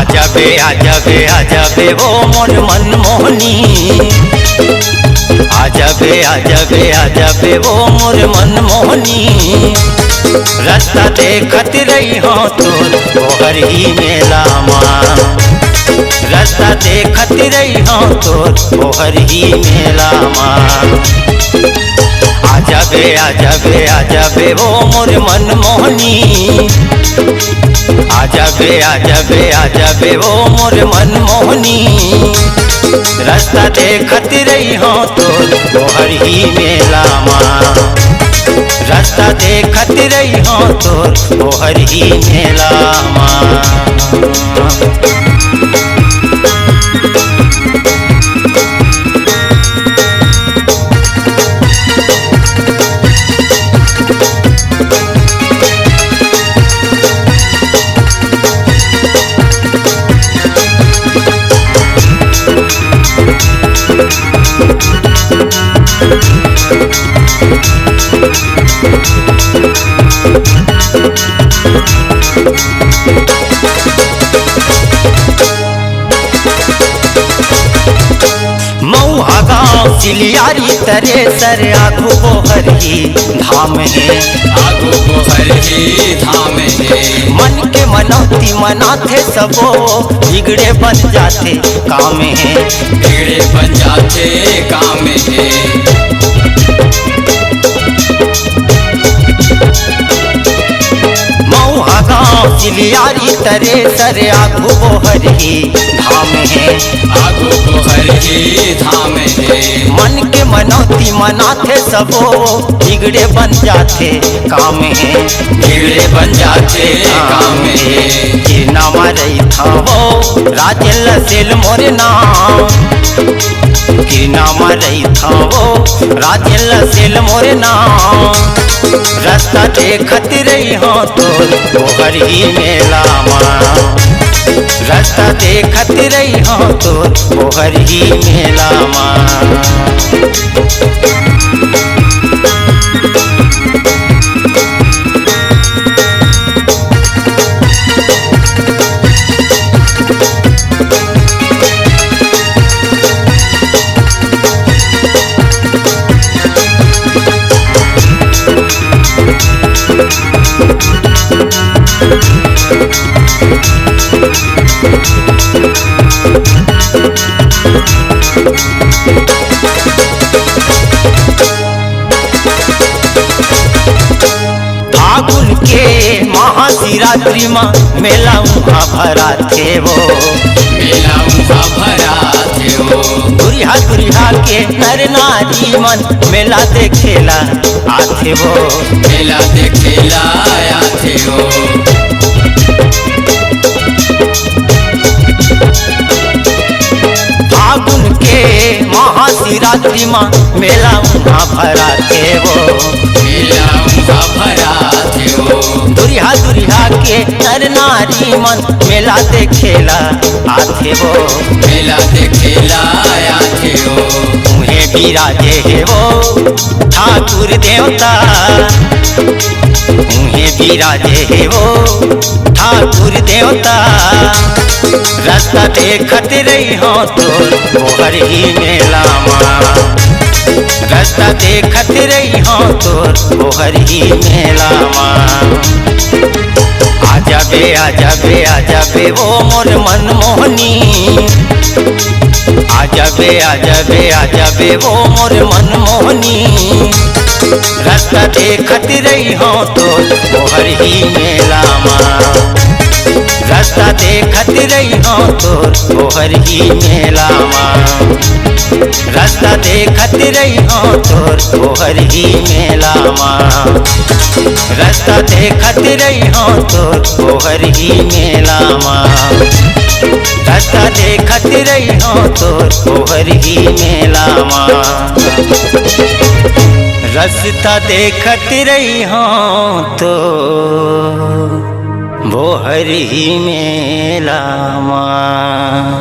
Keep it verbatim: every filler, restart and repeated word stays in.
आजा बे, आजा बे, आजा बे वो मोर मनमोहनी। आजा बे, आजा बे, आजा बे वो मोर मनमोहनी। रस्ता देखत रहिहौं तोर ओहर ही मेला मा। रस्ता देखत रहिहौं तोर ओहर ही मेला मा। आजा बे, आजा बे, आजा बे वो मोर मनमोहनी। आजा बे, आजा बे, आजा बे वो मोर मनमोहनी। रस्ता देखत रहिहौं तोर ओहर ही मेला मा। रस्ता देखत रहिहौं तोर ओहर ही मेला मा। मऊहा गांव सिलियारी तरे सर आगू बोहर ही धाम हे। आगू बोहर ही धाम हे। मन के मनौती मनाथे सबो, बिगड़े बन जाथे काम हे। बिगड़े बन जाथे काम हे। मऊहा गांव सिलियारी तरे सर आगू बोहर ही धाम हे। आगू बोहर ही धाम हे। मन के मनौती मनाथे सबो, बिगड़े बन जाथे काम हे। बिगड़े बन जाथे काम हे। किरना म रहिथव वो राजेन ल सेल मोर नाम। किरना म रहिथव वो राजेन ल सेल मोर नाम। रस्ता देखत रहिहौं तोर ओहर ही मेला मा। रस्ता देखत रहिहौं तोर ओहर ही मेला मा। फागुन के महाशिवरात्रि म मेला उहाँ भराथे वो। मेला उहाँ भराथे वो। दुरिहा दुरिहा के नर नारी मन मेला देखेला आथे वो। मेला देखेला आथे वो। फागुन के महाशिवरात्रि म मेला उहाँ भराथे वो। मेला उहाँ भराथे वो। दुरिहा दुरिहा के नर नारी मन मेला देखेला आथे वो। मेला देखेला आथे वो। उहें बिराजे हे वो ठाकुर देवता। उहें बिराजे हे वो ठाकुर देवता। रस्ता देखत रहिहौं तोर ओहर ही मेला मा। रस्ता देखत रहिहौं तोर ओहर ही मेला मा। आजा बे, आजा बे, आजा बे वो मोर मनमोहनी। आजा बे, आजा बे, आजा बे वो मोर मनमोहनी। रस्ता देखत रहिहौं तोर ओहर ही मेला मा। रस्ता देखत रहिहौं तोर ओहर ही मेला मा। रस्ता देखत रहिहौं तोर ओहर ही मेला मा। रस्ता देखत रहिहौं तोर ओहर ही मेला मा। रस्ता देखत रहिहौं तोर ओहर ही मेला मा। रस्ता देखत रहिहौं तोर बोहरी मेला मा।